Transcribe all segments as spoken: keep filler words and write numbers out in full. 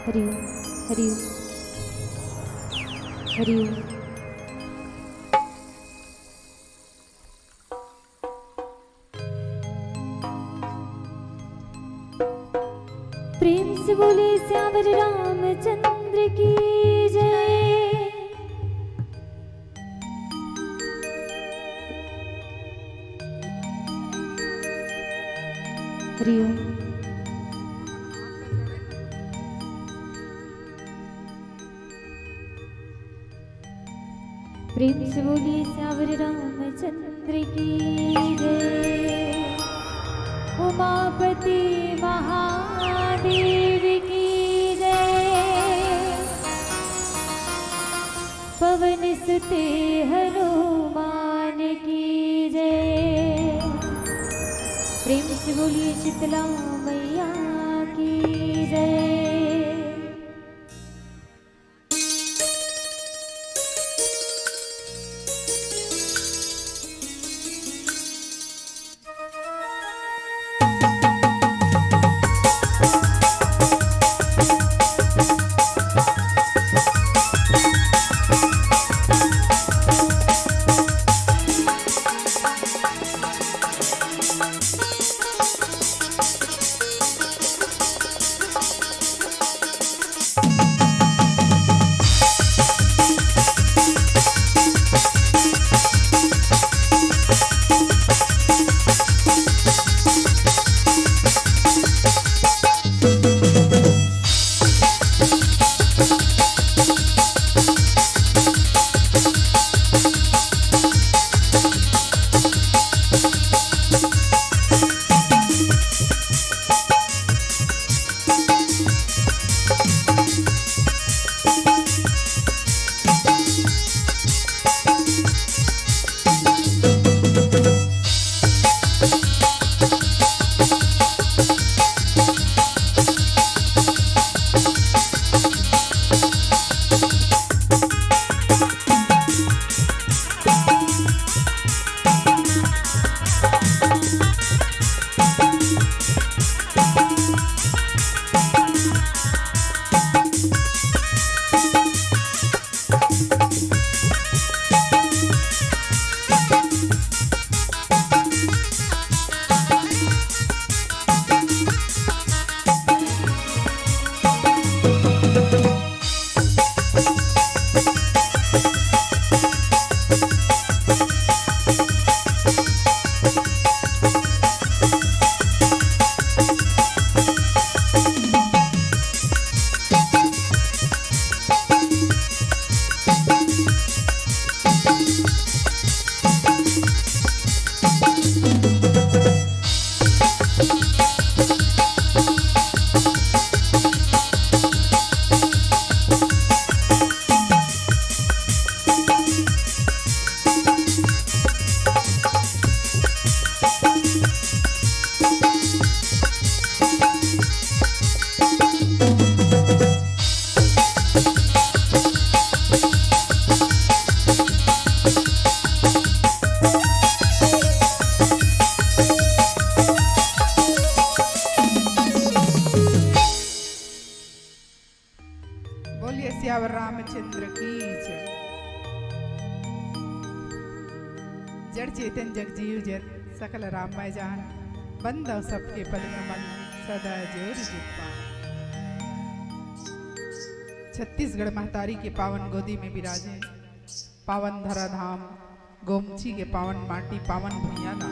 हरि ओम, हरि ओम, हरि ओम। प्रेम से बोलिए सियावर रामचंद्र की जय। हरि ओम। प्रेम से बोलिए सियावर रामचंद्र की जय, उमापति महादेव की जय, पवन सुते हनुमान की जय। प्रेम से बोलिए शीतला मैया की जय। बोलिए सियावर रामचंद्र की जय। जड़ चेतन जग जीव जत, सकल राममय जान, बंदव सबके पद कमल, सदा जोर जुग पान। छत्तीसगढ़ महतारी के पावन गोदी में विराजे, पावन धरा धाम, गोमची के पावन माटी, पावन भुइयां ला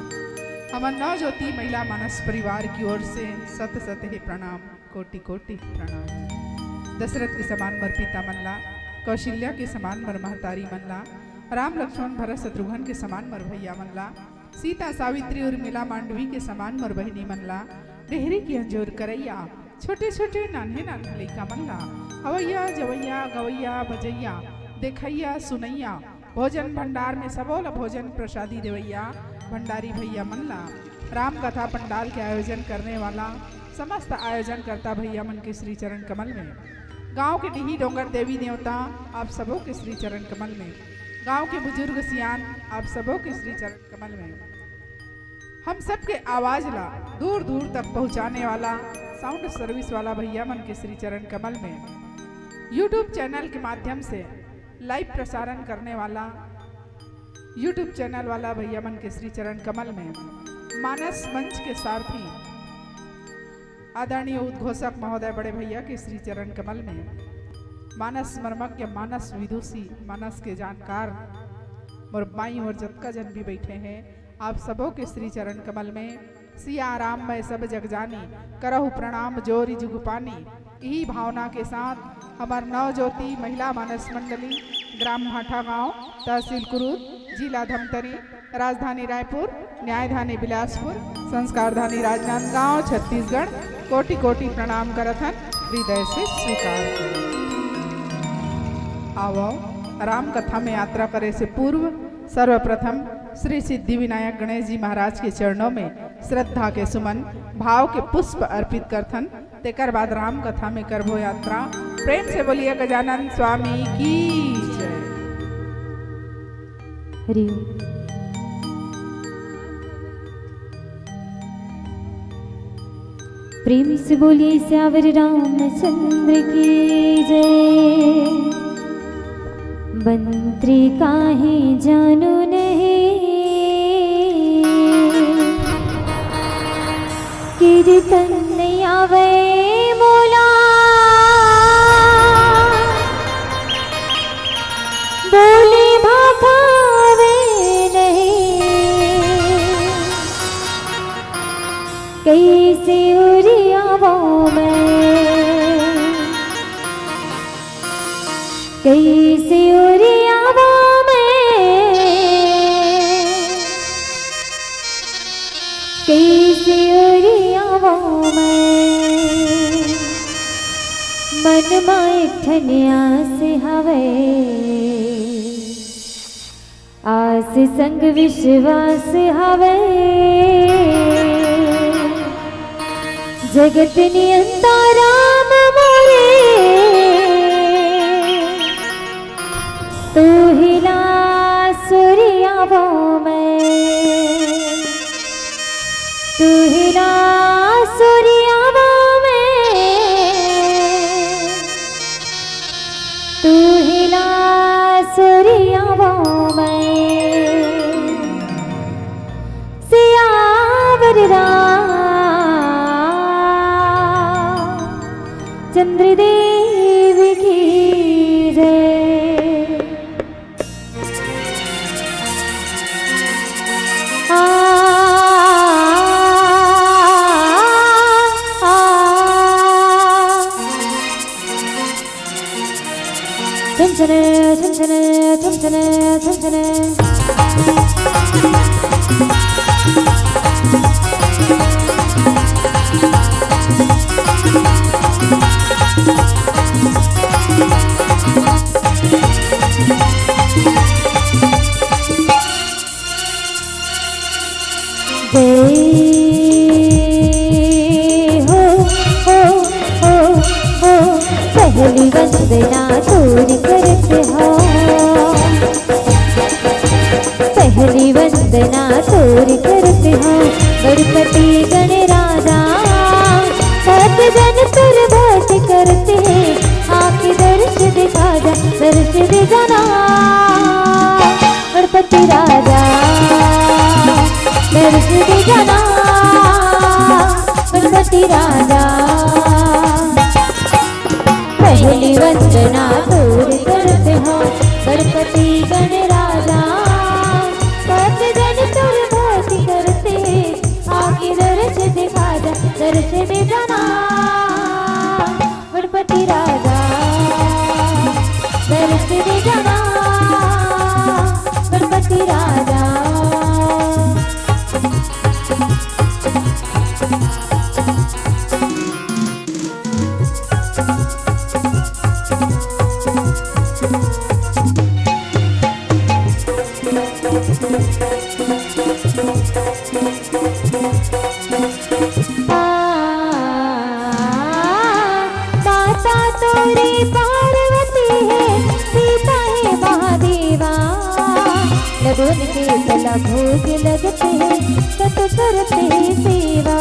हमन नव ज्योति महिला मानस परिवार की ओर से सत सत हे प्रणाम, कोटि कोटि प्रणाम। दशरथ के समान मर पिता मन ला, कौशल्या के समान मर महतारी मन ला, राम लक्ष्मण भरत शत्रुघ्न के समान मर भैया मन ला, सीता सावित्री उर्मिला मांडवी के समान मर बहिनी मन ला, डेहरी के अंजोर करैया, छोटे छोटे नान्हे नान्हे लइका मन ला, अवैया जवैया गवैया बजैया, देखैया सुनैया, भोजन भंडार में सबो ला भोजन प्रसादी देवैया भंडारी भैया मन ला, राम कथा पंडाल के आयोजन करने वाला समस्त आयोजनकर्ता भैया मन के श्री चरण कमल में, गांव के डीही डोंगर देवी देवता आप सबो के श्री चरण कमल में, गांव के बुजुर्ग सियान आप सबो के श्री चरण कमल में, हम सबके आवाज ला दूर दूर तक पहुंचाने वाला साउंड सर्विस वाला भैया मन के श्री चरण कमल में, YouTube चैनल के माध्यम से लाइव प्रसारण करने वाला YouTube चैनल वाला भैया मन के श्री चरण कमल में, मानस मंच के सारथी आदरणीय उद्घोषक महोदय बड़े भैया के श्री चरण कमल में, मानस मर्मज्ञ, मानस विदुषी, मानस के जानकार मोर बाई ओर जतका जन भी बैठे हैं, आप सबो के श्री चरण कमल में सिया राम मैं सब जग जानी, करहु प्रणाम जोरि जुग पानी। इही भावना के साथ हमर नवज्योति महिला मानस मंडली, ग्राम भाठा गांव, तहसील कुरूद, जिला धमतरी, राजधानी रायपुर, न्यायधानी बिलासपुर, संस्कारधानी राजनांदगांव, छत्तीसगढ़, कोटि कोटि प्रणाम करत हन, हृदय से स्वीकार करो। आवो, राम कथा में यात्रा करे से पूर्व सर्वप्रथम श्री सिद्धि विनायक गणेश जी महाराज के चरणों में श्रद्धा के सुमन, भाव के पुष्प अर्पित करथन। तेकर बाद राम कथा में करबो यात्रा। प्रेम से बोलिए गजानन स्वामी की जय। हरि ओम। प्रेम से बोलिए सियावर रामचंद्र की जय। मंत्र काहे जानो नहीं, कीर्तन नहीं आवे मोला, बोले भाखावे नहीं, कैसे उरियावो मैं, कैसे उरियावो मैं, कैसे उरियावो मैं। मन मा एक ठन आस हवे, आस संग विश्वास हवे, जगत नियंता राम मोरे, तू ही ला सुरियावो मैं, तू ही ला सुरियावो मैं, तू ही ला सुरियावो मैं। सियावर राम चंद्र देव की जय। आ, आ, आ। झुनझुन, झुनझुन, झुनझुन, झुनझुन। जय हो, हो, हो, हो, हो। पहली वंदना तोरी करत हो, पहली वंदना तोरी करत हो, गणपति गणराजा, भक्त जन तोर भक्ति करते हैं, आके दर्श दिखा जा, दर्श दे जाना। गणपति राजा, दर्श दे जाना, गणपति राजा। पहली वंदना तोर करत हो, गणपति गणराजा। भक्त जन तोर भक्ति करते, आके दर्श दिखा जा, दर्श दे जाना। गणपति राजा, दर्श दे जाना, गणपति राजा। आ, माता तोरी पार्वती है, सीता है महादेवा। लड्डून के तला भोग लगते हैं, सत करते हैं सेवा।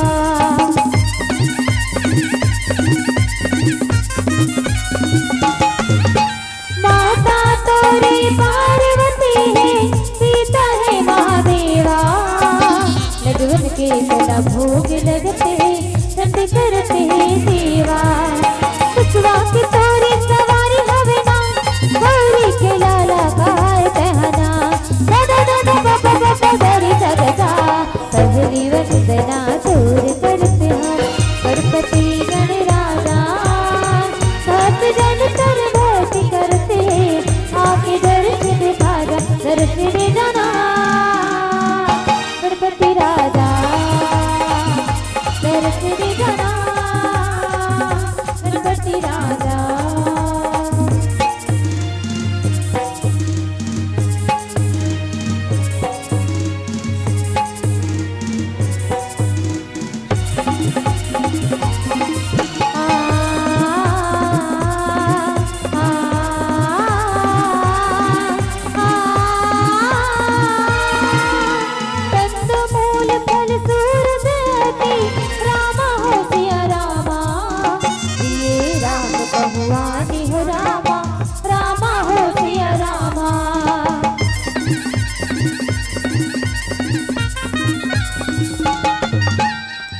भवानी हो रामा, रामा हो सिया रामा।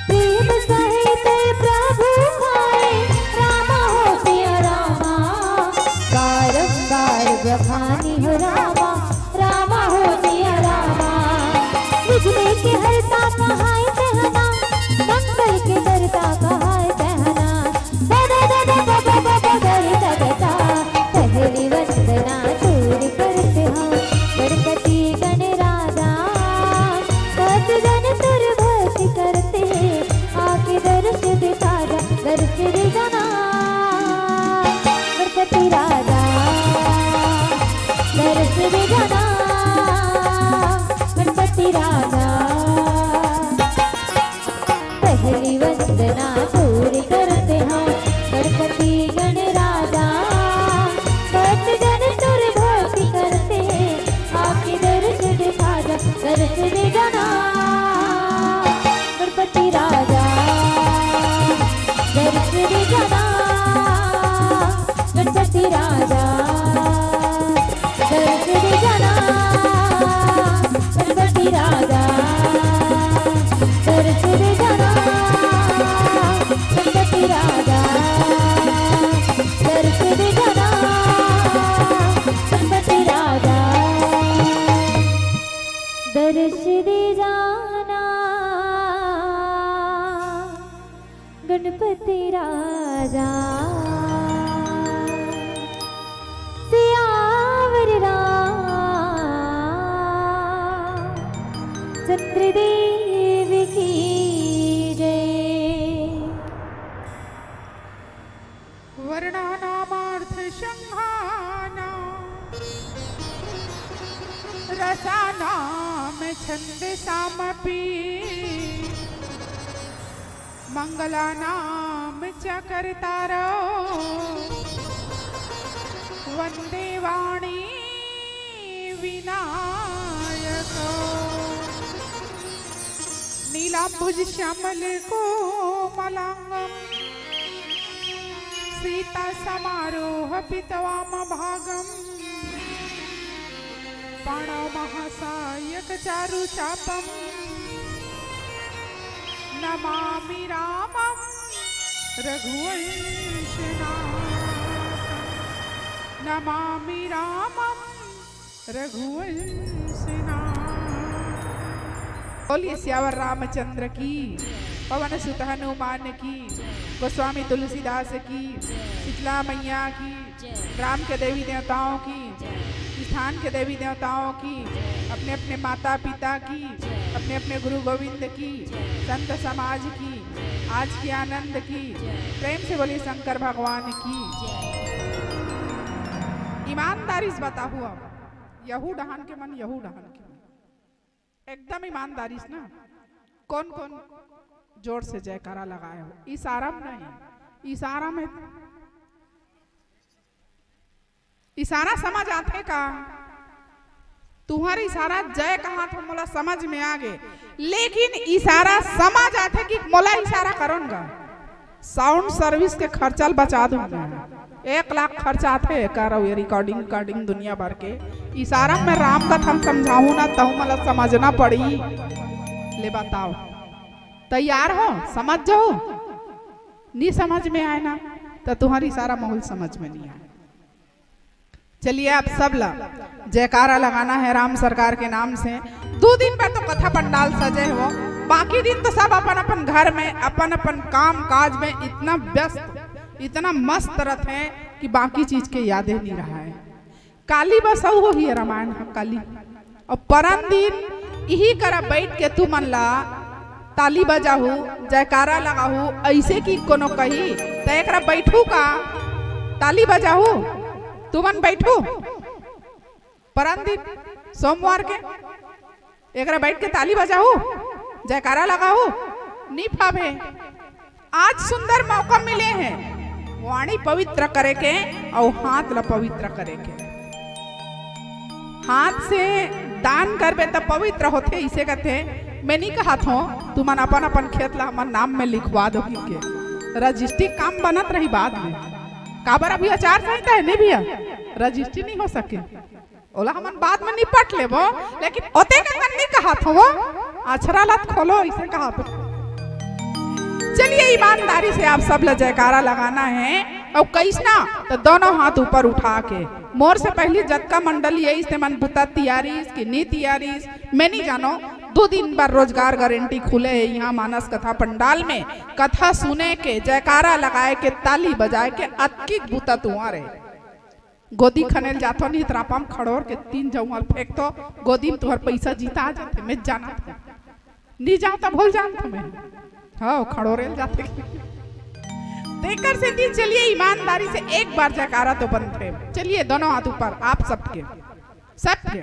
प्रेम सहित प्रभु खाए, रामा हो सिया रामा। बारंबार बखानी हो रामा, रामा हो सिया रामा। बिजली के हरता कहाए कहना, मंगल के करता कहाए कहना। दादा दादा बाबा बाबा गई तगता, पहली वंदना तोर करत हँव, गणपति गणराजा। भक्त जन तोर भक्ति करत हे, आके दर्श दे जा, दर्श दे जा ना। गणपति राजा, दर्श दे जा ना। गणपति राजा, पहली वंदना तोर करत हँव, गणपति गणराजा। भक्त जन तोर भक्ति करत हे, आके दर्श दे जा, दर्श दे जा ना। गणपति राजा, दर्श दे जा ना। गणपति राजा, दर्श दे जा ना। गणपति राजा, दर्श दे जा ना। गणपति राजा, दर्श दे जा ना। गणपति राजा, दर्श दे जा ना। गणपति राजा, सियावर राम चंद्र देव की जय। वर्णानामर्थसंघानां रसानां छंदसामपि। मंगलानां च कर्तारौ वंदे वाणी विनायकौ। नीलांबुज श्यामल कोमलांगं सीता समारोह पितवाम भागं। पाणौ महासायक चारु चापं नमामि रामं रघुवंशनाथं। नमामि रामं रघुवंशनाथं। बोलिए सियावर रामचंद्र की, पवन सुत हनुमान की, गोस्वामी तुलसीदास की, शीतला मैया की, ग्राम के देवी देवताओं की, स्थान के देवी देवताओं की, अपने अपने माता पिता की, अपने अपने गुरु गोविंद की, संत समाज की, आज के आनंद की। प्रेम से बोलिए शंकर भगवान की। ईमानदारी से बताहू, अब यहू डहान के मन, यहू डहान के मन, एकदम ईमानदारी से ना। कौन कौन जोर से जयकारा लगाए हो? इशारा में नहीं, इशारा में, इशारा समझ आथे का? तुहर इशारा जय कहा तो मोला समझ में आ गे, लेकिन इशारा समझ आथे कि मोला इशारा करन गा। साउंड सर्विस के खर्चा ल बचा दूं मैं। एक लाख खर्चा आथे एकर अउ ये रिकॉर्डिंग, रिकॉर्डिंग दुनिया भर के। इशारा में राम कथा समझाहूं ना, तहु मोला समझना पड़ी। ले बताओ, तैयार हो? समझ जाओ। नी समझ में आए ना, त तुहर इशारा मोला समझ में नहीं आए। चलिए, आप सब ला जयकारा लगाना है राम सरकार के नाम से। दू दिन बर तो कथा पंडाल सजे हो, बाकी दिन तो सब अपन अपन घर में, अपन अपन काम काज में इतना व्यस्त, इतना मस्त रथे कि बाकी चीज के यादे नहीं रहा है। काली बसऊ होही रामायण ह काली। अउ परन दिन इही करा बइठ के तुमन ला ताली बजाहू, जयकारा लगाहू, अइसे कि कोनो कही त एकरा बइठू का, ताली बजाहू, तुमन बइठू। परन दिन सोमवार के एकरा बइठ के ताली बजाहू, जयकारा लगाहू, नी फाबे। आज सुंदर मौका मिले हे वाणी पवित्र करे के अउ हाथ ला पवित्र करे के। हाथ से दान करबे त पवित्र होथे, इसे कथे। मैं नी कहत हों, तुमन अपन अपन खेत ला हमर नाम में लिखवा दो के। रजिस्ट्री काम बनत रही बाद में। काबर अभी आचार संहिता हे, नहीं भैया, रजिस्ट्री नहीं हो सके, ओला हमन बाद में निपट लेबो, लेकिन ओते का नहीं कहत हवो, अछरा लत खोलो, इसे कहत हवो। चलिए, ईमानदारी से आप सब ला जयकारा लगाना हे, अउ कइसना, तो दोनों हाथ ऊपर उठा के। मोर से पहली जतका मंडली हे, इसने मन बुता तियारी, इसकी नी तियारी, मैं नहीं जानो। दो दिन बर रोजगार गारंटी खुले हे यहाँ मानस कथा पंडाल में। कथा सुने के, जयकारा लगाए के, ताली बजाए के अतकी बुता तुंहर हे। गोदी खनेल जाथो नहीं, त्रापा म खड़ोर के तीन जउआल फेंकथो, गोदी में तुंहर पैसा जीता आ जाथे, मैं जानत हूँ। नहीं जाओ तो भूल जानत हूँ मैं। हाँ, खड़ोरेल जाथे। तेकर सेती चलिए ईमानदारी से एक बार जयकारा तो बनथे। चलिए दोनों हाथ ऊपर, आप सबके, सबके,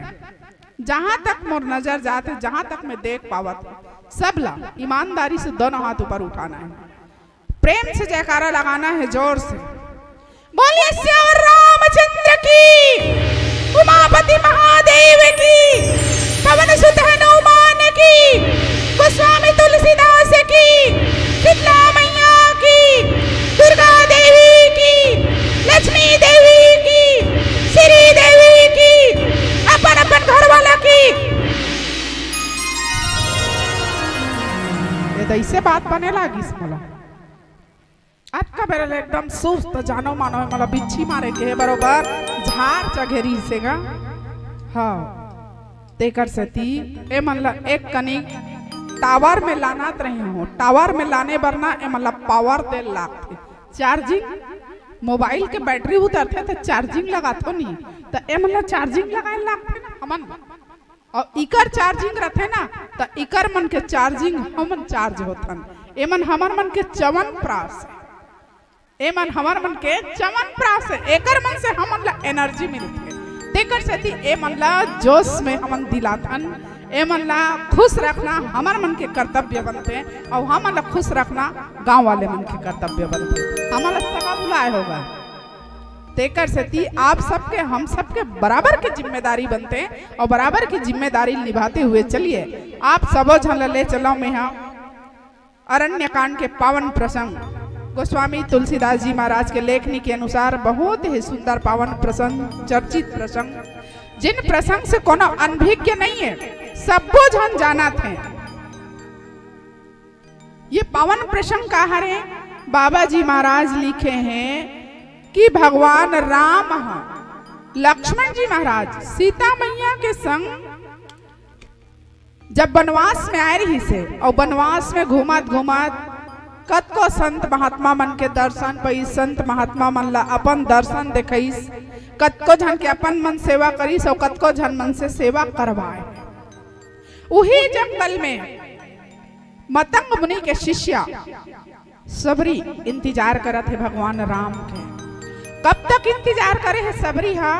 जहां तक मोर नजर जात हे, जहां तक मैं देख पावत हूँ, सब ला ईमानदारी से दोनों हाथ ऊपर उठाना हे, प्रेम से जयकारा लगाना हे, जोर से। बोलिए सियावर रामचंद्र की, उमापति महादेव की, पवन सुत हनुमान की, गोस्वामी तुलसीदास की, शीतला मैया की, दुर्गा देवी की, लक्ष्मी देवी की, श्री देवी की, अपन अपन घर वाला की। ये तो इससे बात बने लागिस मोला। अतका बेरा ले एकदम सुस्त, जानो मानो, मतलब बिच्छी मारे के बरोबर झार चघेरी से गा। हाँ, तेकर सेती ए मन ला एक कनिक टावर में लानत रही हूँ। टावर में लाने बर ना ए मन ला पावर दे लागथे। चार्जिंग, मोबाइल के बैटरी उतरथे त चार्जिंग लगाथो नहीं, त ए मन ला चार्जिंग लगाए लागथे ना हमन। अउ इकर चार्जिंग रथे ना, त इकर मन के चार्जिंग हमन चार्ज होथन। एमन हमर मन के चवन प्रास, एमन हमर मन के चवन प्रास, एकर मन से हमन ला एनर्जी मिलथे। तेकर सेती ए मन ला जोश में हमन दिलाथन, ए मन ला खुश रखना हमर मन के कर्तव्य बनथे, अउ हमन ला खुश रखना गांव वाले मन के कर्तव्य बनथे। हमन ला सगा बुलाए होगा। तेकर सेती आप सबके, हम सबके बराबर के जिम्मेदारी बनथे अउ बराबर के जिम्मेदारी निभाते हुए चलिए आप सबो झन ला ले चलव मेहा अरण्यकांड के पावन प्रसंग। गोस्वामी तुलसीदास जी महाराज के लेखनी के अनुसार बहुत ही सुंदर पावन प्रसंग, चर्चित प्रसंग, जिन प्रसंग से कोनो अनभिज्ञ नहीं है, सब्बो झन जानत हैं। ये पावन प्रसंग का हरे? बाबा जी महाराज लिखे हैं कि भगवान राम ह लक्ष्मण जी महाराज सीता मैया के संग जब वनवास में आए रहिस हे, अउ वनवास में घूमत घूमत कतको संत महात्मा मन के दर्शन पइस, संत महात्मा मन ला अपन दर्शन देखइस, कतको झन के अपन मन सेवा करिस अउ कतको झन मन से सेवा करवाए। उही जंगल में मतंग मुनि के शिष्या सबरी इंतजार करत हे भगवान राम के। कब तक इंतजार करे हे सबरी हा?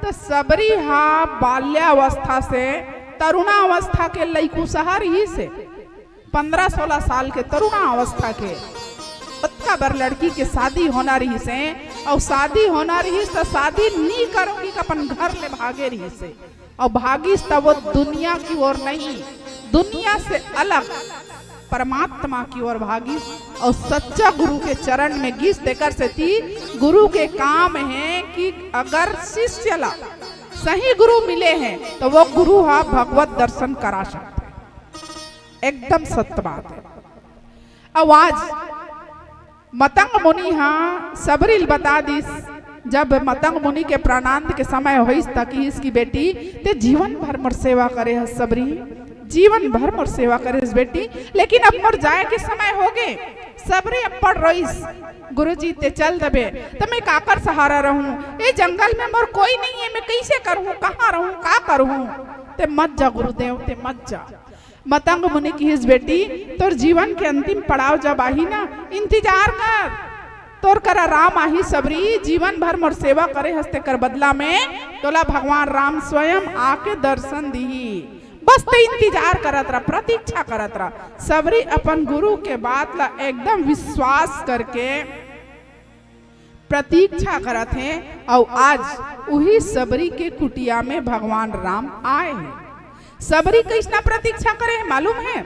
त सबरी हा बाल्यावस्था से तरुणावस्था के लइकुसहा रहिस हे, पंद्रह सोलह साल के तरुणावस्था के। ओतका बर लड़की के शादी होना रहिस हे, अउ शादी होना रहिस त शादी नी करोगी के अपन घर ले भागे रहिस हे। अउ भागिस त वो दुनिया की ओर नहीं, दुनिया से अलग परमात्मा की ओर भागिस अउ सच्चा गुरु के चरण में गिस। तेकर सेती गुरु के काम हे कि अगर शिष्य ला सही गुरु मिले हे त वो गुरु हा भगवत दर्शन करा सकथे। एकदम सत्य बात हे। अउ आज मतंग मुनि हा सबरी ल बता दिस, जब मतंग मुनि के प्राणांत के समय होइस, त किहिस कि बेटी, ते जीवन भर मोर सेवा करे हस सबरी, जीवन भर मोर सेवा करे हस बेटी, लेकिन अब मोर जाए के समय होगे। सबरी अब्बड़ रोइस, गुरुजी, ते चल देबे, त मैं काकर सहारा रहूं? ए जंगल में मोर कोई नहीं हे, मैं कइसे करहूं, कहां रहूं, का करहूं? ते मत जा गुरुदेव, ते मत जा। मतंग मुनि किहिस, बेटी, तोर जीवन के अंतिम पड़ाव जब आही ना, इंतजार कर, तोर करा राम आही सबरी, जीवन भर मोर सेवा करे हस तेकर बदला में तोला भगवान राम स्वयं आके दर्शन दिही। बस ते इंतजार करत रह, प्रतीक्षा करत रह। सबरी अपन गुरु के बात ला एकदम विश्वास करके प्रतीक्षा करत हे, अउ आज उही सबरी के कुटिया में भगवान राम आए हे। सबरी कइसना प्रतीक्षा करे हे मालूम हे?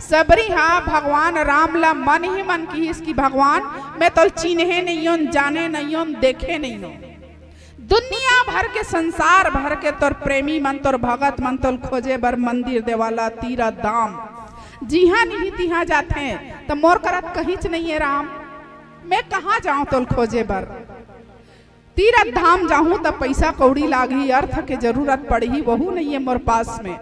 सबरी हा भगवान राम ला मन ही मन किहिस कि भगवान, मैं तोल चिन्हे नइयों, जाने नइयों, देखे नइयों। दुनिया भर के, संसार भर के तोर प्रेमी मन, तोर भगत मन तोल खोजे बर मंदिर, देवाला, तीरथ धाम, जिहां नहीं तिहां जाथे, त मोर करा त कहींच नइये राम। मैं कहां जांव तोल खोजे बर? तीरथ धाम जाहूं त पइसा कौड़ी लागही, अर्थ के जरूरत पड़ही, वहू नइये मोर पास में।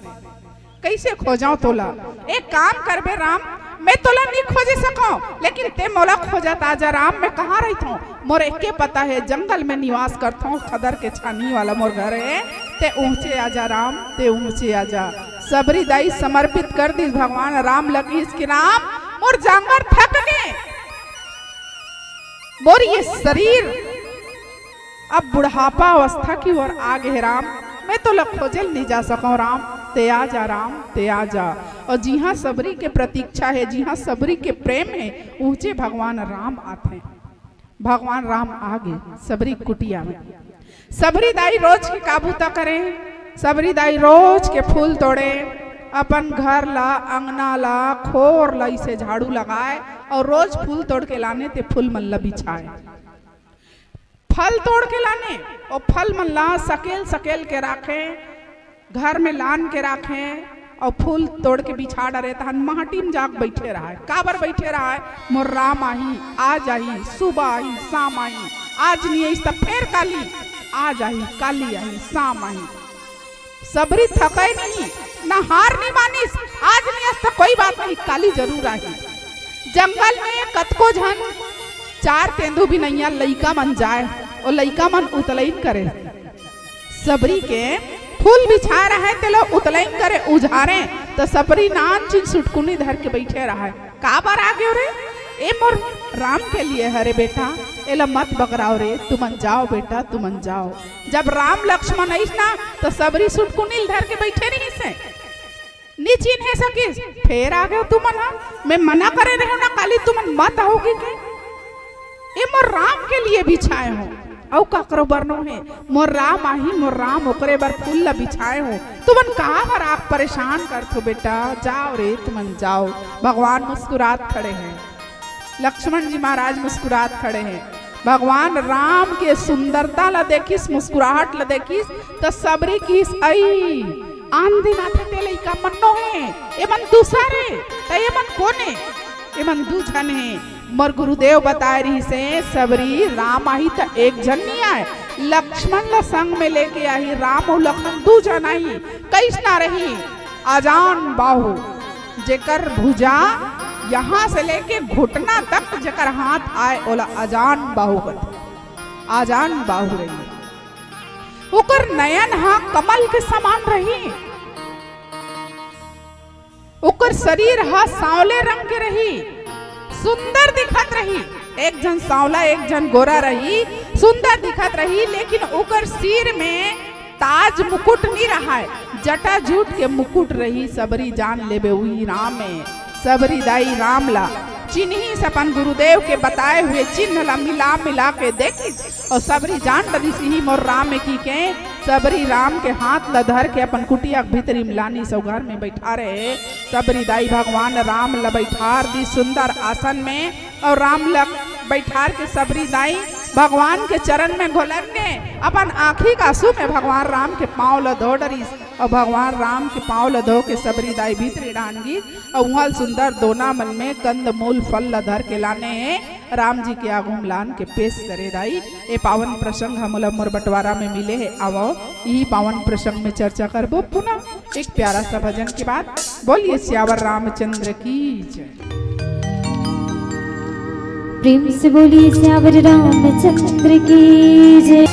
कइसे खोजंव तोला? एक काम करबे राम, मैं तोला नइ खोजे सकंव, लेकिन तें मोला खोजत आ जा राम। मैं कहां रहिथंव? मोर एके पता हे, जंगल में निवास करथंव, खदर के छानी वाला मोर घर हे। तें उहचे आ जा राम, तें उहचे आ जा। सबरी दाई समर्पित कर दिस भगवान राम ला, किहिस कि राम, मोर जांगर थक गे, मोर ये शरीर अब बुढ़ापा अवस्था की ओर आ गे हे राम, मैं तोला खोजे ल नइ जा सकंव राम, तें आ जा राम, तें आ जा। अउ जिहां सबरी के प्रतीक्षा हे, जिहां सबरी के प्रेम हे, उहचे भगवान राम आथे। भगवान राम आ गे सबरी कुटिया में। सबरी दाई रोज के का बूता करे? सबरी दाई रोज के फूल तोड़े, अपन घर ला, अंगना ला, खोर ला इसे झाड़ू लगाय अउ रोज फूल तोड़ के लाने, ते फूल मन ला बिछाय। फल तोड़ के लाने, अउ फल मन ला सकेल सकेल के राखे, घर में लान के राखे, अउ फूल तोड़ के बिछा डरे, तहन माटी में जाके बइठे रहय। काबर बइठे रहय? मोर राम आही, आज आही, सुबह आही, शाम आही, आज नइ आइस त फेर काली, आज आही, काली आही, शाम आही। सबरी थकय नहीं, ना हार नइ मानिस, आज नइ आइस त कोई बात नहीं, काली जरूर आही। जंगल में कतको झन चार तेंदू बिनइया लइका मन जाय, ओ लइका मन उतलइन करे। सबरी के फूल बिछाय रहय, तेला उतलइन करे, उझारे, त सबरी नानचिन सुटकुनी धर के बइठे रहय। काबर आ गेव रे? ए मोर राम के लिए हरे बेटा, एला मत बगराव रे, तुमन जाव बेटा, तुमन जाव। जब राम लक्ष्मण आइस ना, त सबरी सुटकुनी ल धर के बइठे रहिस हे। नइ चिन्हे सकिस, फेर आ गेव तुमन ह। मैं मना करे रहेंव ना काली, तुमन मत आव कहिके। ए मोर राम के लिए बिछाय हों, अउ काकरो बर नोहे। मोर राम आही, मोर राम, ओकरे बर फूल ला बिछाय हों। तुमन काबर आके परेशान करथो बेटा, जाव रे, तुमन जाव। भगवान मुस्कुरात खड़े हे। लक्ष्मण जी महाराज मुस्कुरात खड़े हे। भगवान राम के सुंदरता ला देखिस, मुस्कुराहट ला देखिस, त सबरी किहिस, "अई, आन दिन आथे ते लइका मन नोहे, एमन दूसर हे, त एमन कोन हे?" एमन दू झन हे। मोर गुरुदेव बताय रिहिस हे, सबरी राम आही त एक झन नइ आय, लक्ष्मण ला संग में लेके आही, राम अउ लखन दू झन आही। कइसना रही? अजान बाहु, जेकर भुजा यहां से लेके घुटना तक जेकर हाथ आय, ओला अजान बाहु कथे। अजान बाहु रही। ओकर नयन ह कमल के समान रही। ओकर शरीर ह सांवले रंग के रही, सुंदर दिखत रही। एक झन सांवला, एक झन गोरा रही, सुंदर दिखत रही, लेकिन ओकर सिर में ताज मुकुट नी रहय, जटा जूट के मुकुट रही। सबरी जान लेबे उही राम हे। सबरी दाई राम ला चिन्हिस, अपन गुरुदेव के बताए हुए चिन्ह ला मिला मिला के देखिस। अउ सबरी जान डरिस इही मोर राम ए कहिके। सबरी राम के हाथ ल धर के अपन कुटिया के भीतरी में लानिस अउ घर में बइठारे। सबरी दाई भगवान राम ल बइठार दिस सुंदर आसन में, अउ राम ल बइठार के सबरी दाई भगवान के चरण में घोलन गे। अपन आँखी के आंसू में भगवान राम के पांव ल धो डरिस, अउ भगवान राम के पांव ल धो के सबरी दाई भीतरी डाहन गिस। अउ उहां ल सुंदर दोना मन में कंद मूल फल ल धर के लाने हे, राम जी के आगू म लान के पेश करे दाई। ए पावन प्रसंग ह मोला मोर बंटवारा में मिले हे। आवव, इही पावन प्रसंग में चर्चा करबो पुनः एक प्यारा सा भजन के बाद। बोलिए सियावर रामचंद्र की जय। प्रेम से बोलिए सियावर रामचंद्र की जय।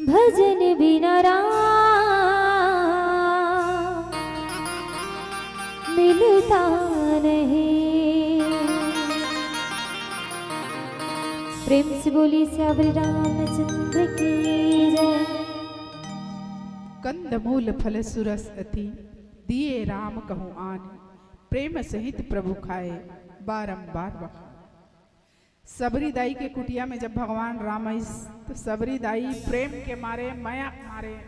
भजन बिना राम मिलता नहीं। प्रेम से बोली सियावर रामचंद्र की जय। कंदमूल फल सुरस अति, दिए राम कहूँ आन। प्रेम सहित प्रभु खाए, बारंबार बखान। सबरी दाई के कुटिया में जब भगवान राम आइस, तो सबरी दाई प्रेम के मारे, मया के मारे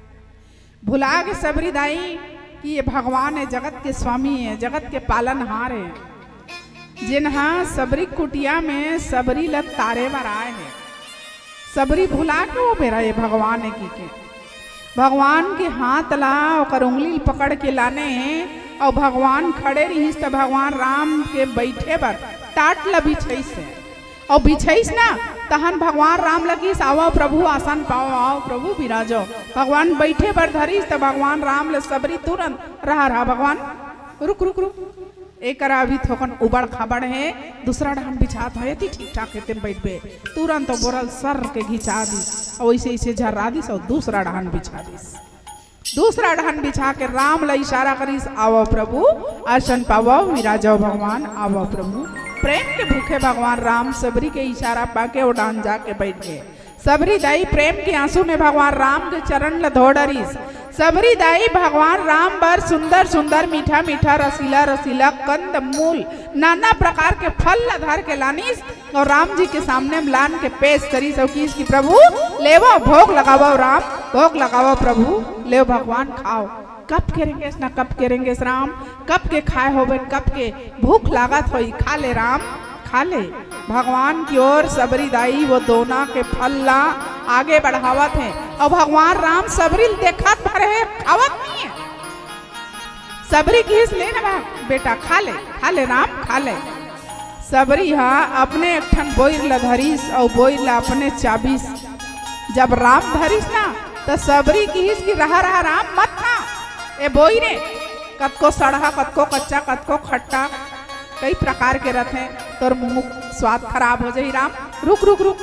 भुला गे सबरी दाई कि ये भगवान है, जगत के स्वामी है, जगत के पालनहार है, जेन हा सबरी कुटिया में सबरी ल तारे बर आए है। सबरी भुला के वो बेरा ये भगवान है की के, भगवान के हाथ ला, ओकर उंगली ल पकड़ के लाने, अउ भगवान खड़े रहिस त भगवान राम के बैठे बर टाट ल बिछाइस हे। अउ बिछाइस ना, तहन भगवान राम ल किस, "आवव प्रभु, आसन पावव, आवव प्रभु, बिराजव।" भगवान बैठे बर धरिस त भगवान राम ल सबरी तुरंत, "रहा, रहा भगवान, रुक, रुक, रुक।" एकरा अभी थोकन उबड़ खाबड़ हे, दूसरा डहन बिछात हे, एती ठीक ठाक हे, तेम बइठबे। तुरंत ओ बोरल सर के घिचा दिस, अउ अइसे अइसे झर्रा दिस, अउ दूसरा डहन बिछा दिस। दूसरा डहन बिछा के राम ल इशारा करिस, "आवव प्रभु, आसन पावव, विराजव भगवान, आवव प्रभु।" प्रेम के भूखे भगवान राम सबरी के इशारा पाके ओ डहन जाके बइठ गे। सबरी दाई प्रेम के आंसू में भगवान राम के चरण ल धो डरिस। सबरी दाई भगवान राम बर सुंदर सुंदर, मीठा मीठा, रसीला रसीला कंद मूल, नाना प्रकार के फल ल धर के लानिस अउ राम जी के सामने म लान के पेश करिस अउ किस कि, "प्रभु, लेवव, भोग लगावव राम, भोग लगावव प्रभु, लेव भगवान, खाव।" कब के रेंगेस ना, कब के रेंगेस राम, कब के खाए होबेन, कब के भूख लागत होई, खा ले राम, खा ले। भगवान की ओर सबरी दाई वो दोना के फल ला आगे बढ़ावत हे। अउ भगवान राम सबरी ल देखत भर हे, खावत नहीं है। सबरी किहिस, "ले ना बा-, बेटा, खा ले, खा ले राम, खा ले।" सबरी हा अपने एक ठन बोइर ल धरिस अउ बोइर ल अपने चाबिस। जब राम धरिस ना, त सबरी किहिस कि, "रहा, रहा राम, मत खा, ए बोइर ए, कतको सड़हा, कतको कच्चा, कतको खट्टा, कई प्रकार के रथे, तोर मुंह स्वाद खराब हो जाही राम, रुक, रुक, रुक।"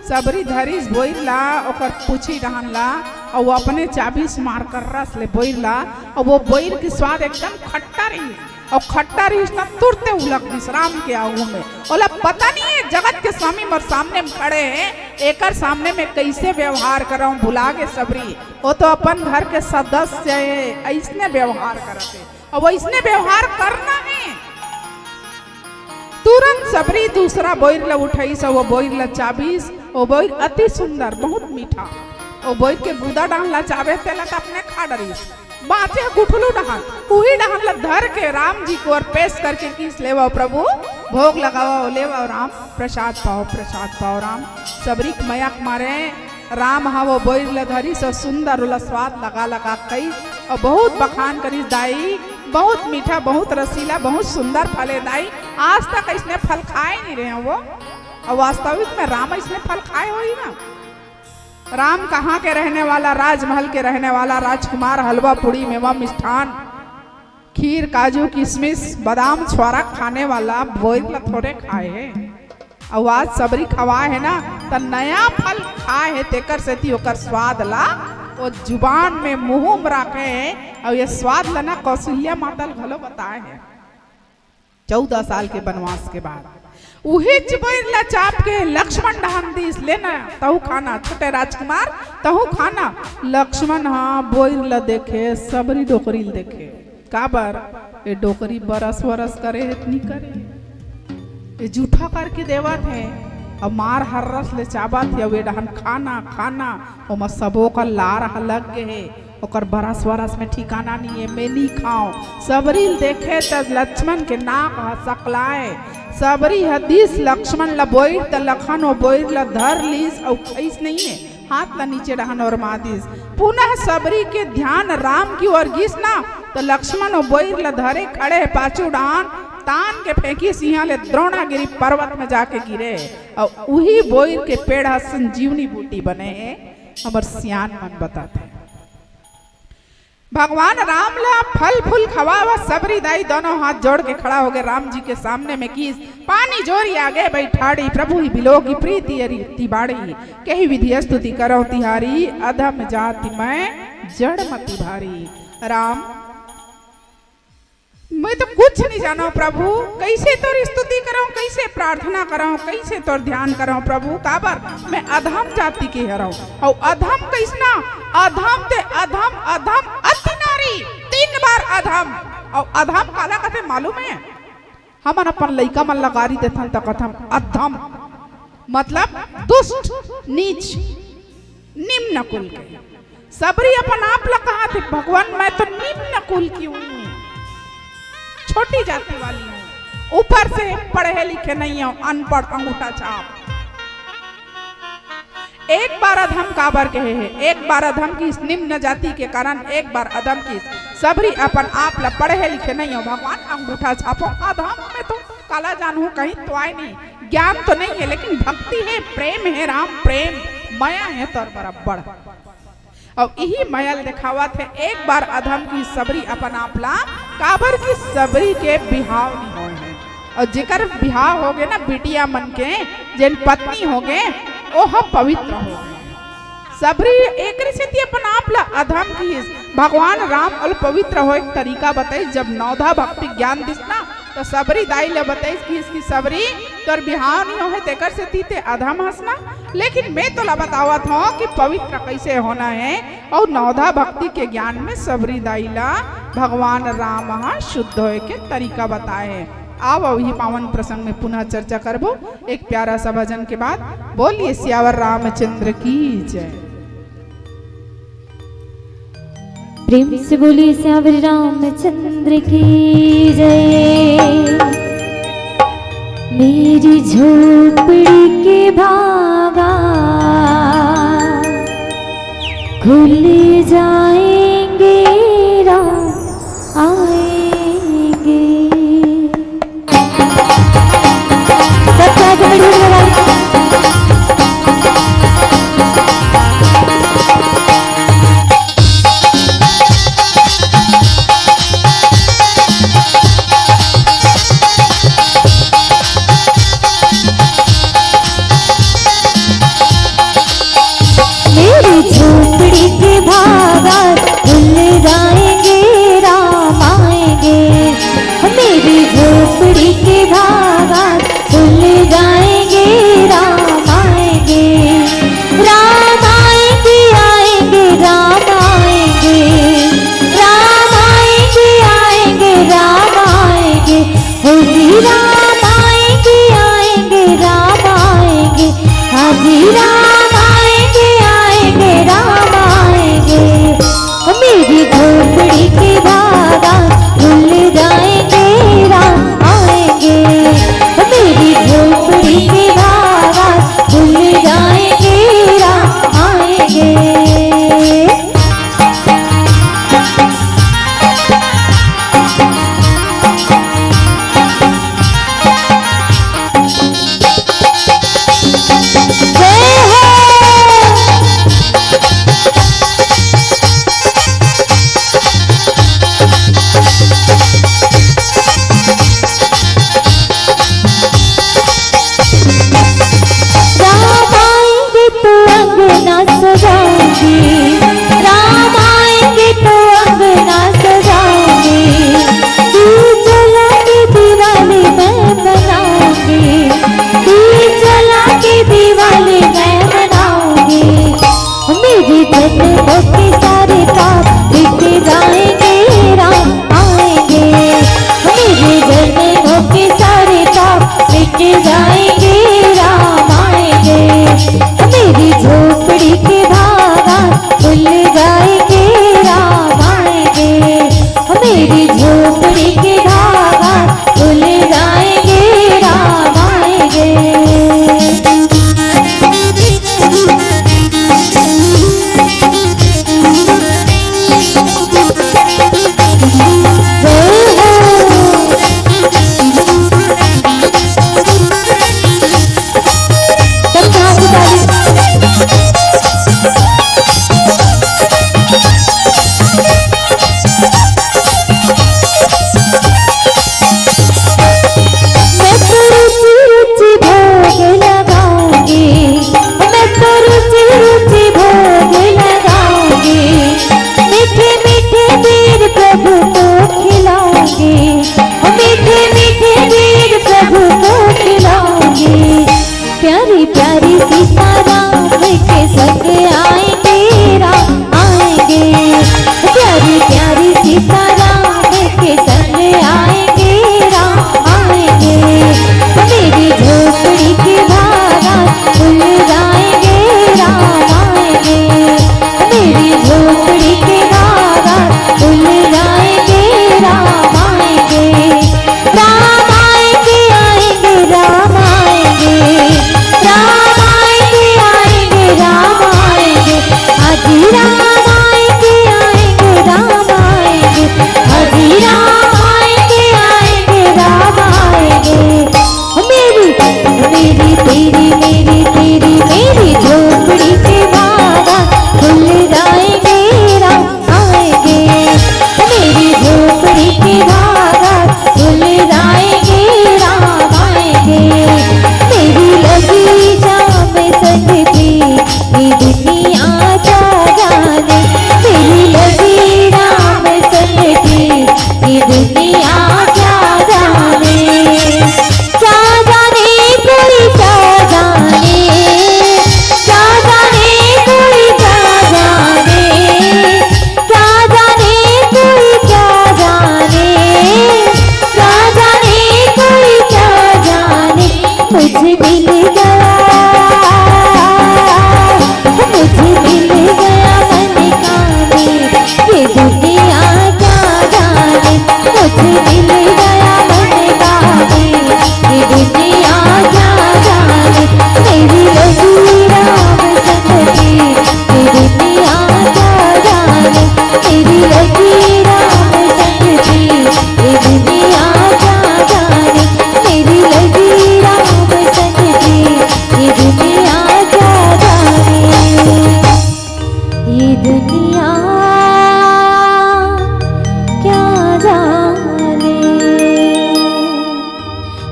सबरी धरिस बोइर ला, ओकर पूछी डहन ला, अउ अपने चाबिस मार कर रस ले बोइर ला, अउ वो बोइर के स्वाद एकदम खट्टा रहिस, अउ खट्टा रहिस ना, तुरते उलक दिस राम के आगू में। ओला पता नहीं है, जगत के स्वामी मोर सामने में खड़े हैं, एकर सामने में कैसे व्यवहार करऊं, भुला गे सबरी। वो तो अपन घर के सदस्य है, ऐसने व्यवहार करत है। अउ वइसने व्यवहार करना हे। तुरंत सबरी दूसरा बोइर ल उठइस, अउ वो बोइर ल चाबिस। वो बोइर अति सुंदर, बहुत मीठा। वो बोइर के गुदा डहन ल चाबे, तेला त अपने खा डरिस। बांचे गुठलू डहन, उही डहन ल धर के राम जी के ओर पेश करके किस, "लेवव प्रभु, भोग लगावव, लेवव राम, प्रसाद पावव, प्रसाद पावव राम।" सबरी के मया के मारे राम ह वो बोइर ल धरिस अउ सुंदर ओला स्वाद लगा लगा खाइस अउ बहुत बखान करिस, "दाई, बहुत मीठा, बहुत रसीला, बहुत सुंदर फल हे दाई, आज तक अइसने फल खाए नहीं रहे हो।" अउ वास्तविक में राम अइसने फल खाए होही ना। राम कहाँ के रहने वाला, राजमहल के रहने वाला राजकुमार, हलवा पूड़ी मेवा मिष्ठान, खीर, काजू, किशमिश, बादाम, छुआरा खाने वाला बोइर ल थोरे खाए हे। अउ आज सबरी खवाए हे ना, त नया फल खाए हे, तेकर सेती ओकर स्वाद ला ओ जुबान में, मुंह में राखे हे। अउ ये स्वाद ला ना कौशल्या माता ल घलो बताए हे। चौदह साल के बनवास के बाद उहीच बोइर ला चाब के लक्ष्मण डहन दिस, "ले ना, तहू खाना, छोटे राजकुमार, तहू खाना।" लक्ष्मण ह बोइर ला देखे, सबरी डोकरी ल देखे। काबर? ए डोकरी बरस वरस करे हे त नी करे। ए जूठा करके देवत हे। अब मार हर्रस ले चाबत हे, अब ए डहन खाना, खाना, ओमा सबो का लार ह लग गे हे। ओकर बरस वरस में ठिकाना नी हे, मैं नी खाओं। सबरी ल देखे त लक्ष्मण के नाक ह सकलाए। सबरी ह दिस लक्ष्मण ल बोइर त लखन ओ बोइर ल धर लीस अउ खइस नहीं हे। हाथ ला नीचे डहान ओरमा दिस। पुनः सबरी के ध्यान राम की ओर गिस ना, त लक्ष्मण ओ बोइर ला धरे खड़े हे पाछू डहान, तान के फेंकिस इहाँ ले द्रोणागिरी पर्वत में जाके गिरे। अउ उही बोइर के पेड़ ह संजीवनी बूटी बने हे, हमर सियान मन बताथे। भगवान राम ला फल फूल खवावत सबरी दाई दोनों हाथ जोड़ के खड़ा होगे राम जी के सामने में किहिस, पानी जोरी आगे बैठाड़ी, प्रभु ही बिलोकी प्रीति अति बाड़ी, केहि विधि स्तुति करौं तिहारी, अधम जाति मैं जड़ मति भारी। राम, मैं तो कुछ नहीं जानौं प्रभु, कैसे तोर स्तुति करौं, कैसे प्रार्थना करौं, कैसे तोर ध्यान करौं प्रभु, काबर मैं अधम जाति के हरौं। अउ अधम कैसना? अधम ते अधम, अधम अति नारी, तीन बार अधम। अउ अधम काला कथे मालूम हे? हमन अपन लइका मन ला गारी देथन त कथन अधम, मतलब दुष्ट, नीच, निम्न कुल के। सबरी अपन आप ला कहाथे, "भगवान, मैं तो निम्न कुल की हूँ, छोटी जाति वाली हूँ, ऊपर से पढ़े लिखे नहीं हूँ, अनपढ़, अंगूठा छाप।" एक बार अधम काबर कहे हे? एक बार अधम किहिस निम्न जाति के कारण, एक बार अधम किहिस। सबरी अपन आप ला पढ़े लिखे नहीं हूँ, भगवान, अंगूठा छाप हूँ, अधम में तो काला जानहूँ, कहीं तो आय नहीं, ज्ञान तो नहीं हे, लेकिन भक्ति हे, प्रेम हे, राम प्रेम, मया हे तोर बराबर। अउ इही मया ल देखावत हे, एक बार अधम किहिस सबरी अपन आप ला, काबर कि सबरी के बिहाव नहीं होय हे। अउ जेकर बिहाव होगे ना बिटिया मन के, जेन पत्नी होगे, ओह पवित्र होगे। सबरी एकरे सेती अपन आप ला अधम किहिस, भगवान राम ओला पवित्र होय के तरीका बताइस। जब नवधा भक्ति ज्ञान दिस ना, त सबरी दाई ला बताइस किहिस कि सबरी, तोर बिहाव नहीं होहे, तेकर सेती ते अधम हस ना, लेकिन मैं तोला बतावत हौं कि पवित्र कैसे होना हे। अउ नवधा भक्ति के ज्ञान में सबरी दाई ला भगवान राम ह शुद्ध होय के तरीका बताए हे। आव, अउ इही पावन प्रसंग में पुनः चर्चा करबो एक प्यारा सा भजन के बाद। बोलिए सियावर रामचंद्र की जय। प्रेम से बोलिए सियावर रामचंद्र की जय। मेरी झोपड़ी के भागा खुल जाएंगे, राम आएंगे। सबसे आगे बढ़िए भैया। मेरी झोपड़ी के भागा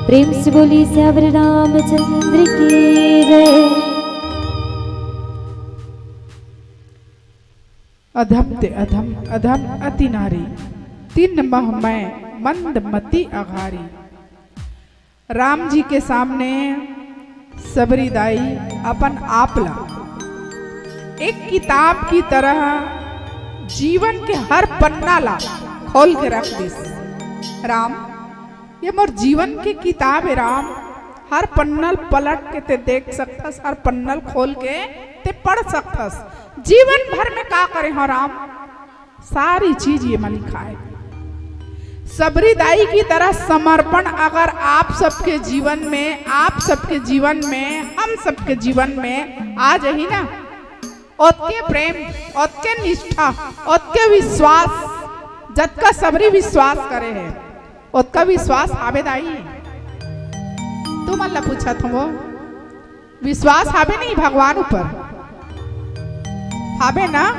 प्रेम से बोली सियावर रामचंद्र की जय। अधम ते अधम, अधम अति नारी, तिन मह मैं मंद मति अघारी। राम जी के सामने सबरी दाई अपन आप ला एक किताब की तरह जीवन के हर पन्ना ला खोल के रख दिस। राम, ये मोर जीवन के किताब हे राम, हर पन्ना ल पलट के ते देख सकथस, हर पन्ना ल खोल के ते पढ़ सकथस। जीवन भर में का करे हो राम, सारी चीज ये मा लिखाय। सबरी दाई की तरह समर्पण अगर आप सबके जीवन में, आप सबके जीवन में, हम सबके जीवन में आ जाही ना, ओतके प्रेम, ओतके निष्ठा, ओतके विश्वास, जतका सबरी विश्वास करे हे, ओतका विश्वास हाबे दाई? तुमन ला पूछत हवं, विश्वास हाबे नहीं भगवान ऊपर? हाबे ना?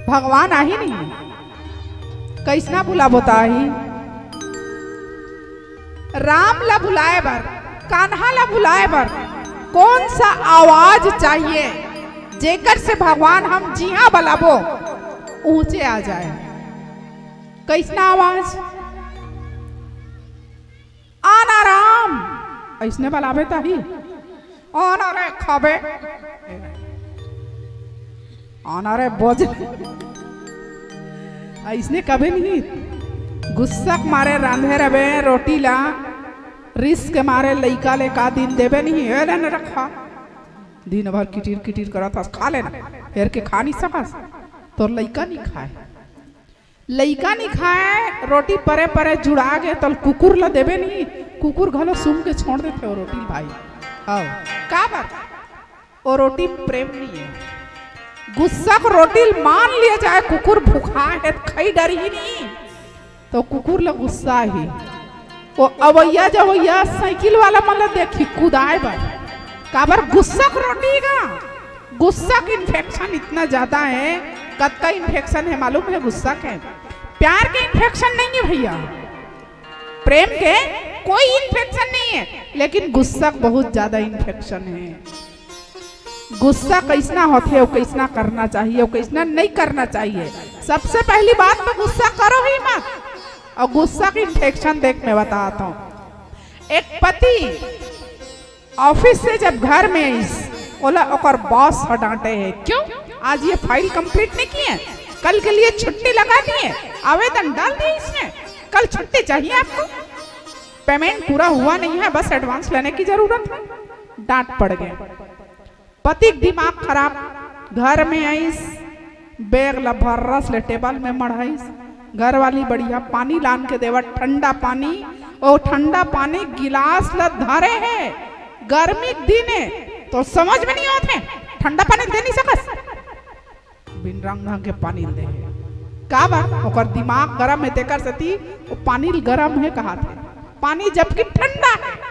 भगवान आही नहीं? कइसना बुलाबो त आही? राम ला बुलाए बर, कान्हा ला बुलाए बर कौन सा आवाज चाहिए, जेकर से भगवान हम जिहां बलाबो, ऊंचे आ जाए? कइसना आवाज? आना राम, अइसने बलाबे तही। आना रे खाबे, आना रे बोज, अइसने कबे नहीं। गुस्सा के मारे रांधे रबे रोटी ला, रिस के मारे लइका ले का दिन देबे नहीं, ए ले न रखा। दिन भर किटिर किटिर करत हस, खा लेना, हेर के खा नहीं सकस, तोर लइका नहीं खाए। लइका नहीं खाए, रोटी परे परे जुड़ा गे, तल कुकुर ला देबे नहीं, कुकुर घलो सूंघ के छोड़ देथे वो रोटी ल भाई। हव, काबर? वो रोटी में प्रेम नहीं है। गुस्सा के रोटी ल मान लिया जाए, कुकुर भुखाए हे त खई डरही नहीं, तो कुकुर ला गुस्सा ही। वो अवैया जवैया साइकिल वाला मन ला देखी कुदाए बर, काबर? गुस्सा के रोटी का, गुस्सा के इन्फेक्शन इतना ज्यादा है। कतका इन्फेक्शन है मालूम है गुस्सा के? प्यार के इन्फेक्शन नहीं है भैया, प्रेम के कोई इन्फेक्शन नहीं है, लेकिन गुस्सा के बहुत ज्यादा इन्फेक्शन है। गुस्सा कइसना होथे अउ कइसना करना चाहिए अउ कइसना नहीं करना चाहिए। सबसे पहली बात तो गुस्सा करो ही मत, अउ गुस्सा के इन्फेक्शन देख मैं बतात हूं। एक पति ऑफिस से जब घर में आइस, ओला ओकर बॉस ह डांटे हे, "क्यों आज ये फाइल कंप्लीट नहीं किए? कल के लिए छुट्टी लगा दिए, आवेदन डाल दिए इसमें, कल छुट्टी चाहिए आपको? पेमेंट पूरा हुआ नहीं है, बस एडवांस लेने की जरूरत है।" डांट पड़ गए। पति के दिमाग खराब, घर में आइस, बैग ला भर्रस ले टेबल में मढ़ाइस। घरवाली बढ़िया पानी लान के देवत, ठंडा पानी, ओ ठंडा पानी गिलास ला धरे हे, गर्मी के दिन हे, तो समझ में नहीं आवत हे, ठंडा पानी दे नहीं सकस, बिन रंग ढंग के पानी दे हे। काबर? ओकर दिमाग गरम हे, तेकर सेती वो पानी गरम हे कहात हे, पानी जबकि ठंडा हे।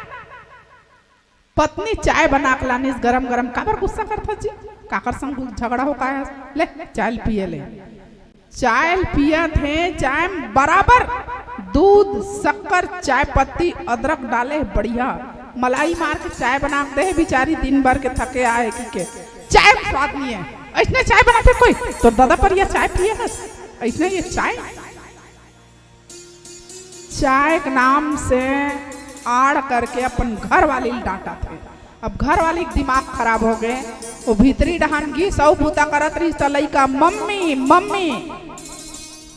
पत्नी चाय बना के लानिस गरम गरम। काबर गुस्सा करथस जी? काकर संग झगड़ा हो काय? ले, चाय ल पिए ले। चाय ल पियत हे, चाय में बराबर दूध, शक्कर, चाय पत्ती, अदरक डाले हे, बढ़िया मलाई मार के चाय बना के दे हे। बिचारी दिन भर के थके आए कि के चाय में स्वाद नहीं है। अइसने चाय बनाथे कोई? तोर दादा परिया चाय पिए हस, अइसने ये चाय चाय के नाम से आड़ करके अपन घर वाली ल डांटत हे। अब घर वाली के दिमाग खराब हो गए, वो भीतरी डहान गिस अउ बूता करत रहिस त लइका, "मम्मी, मम्मी,"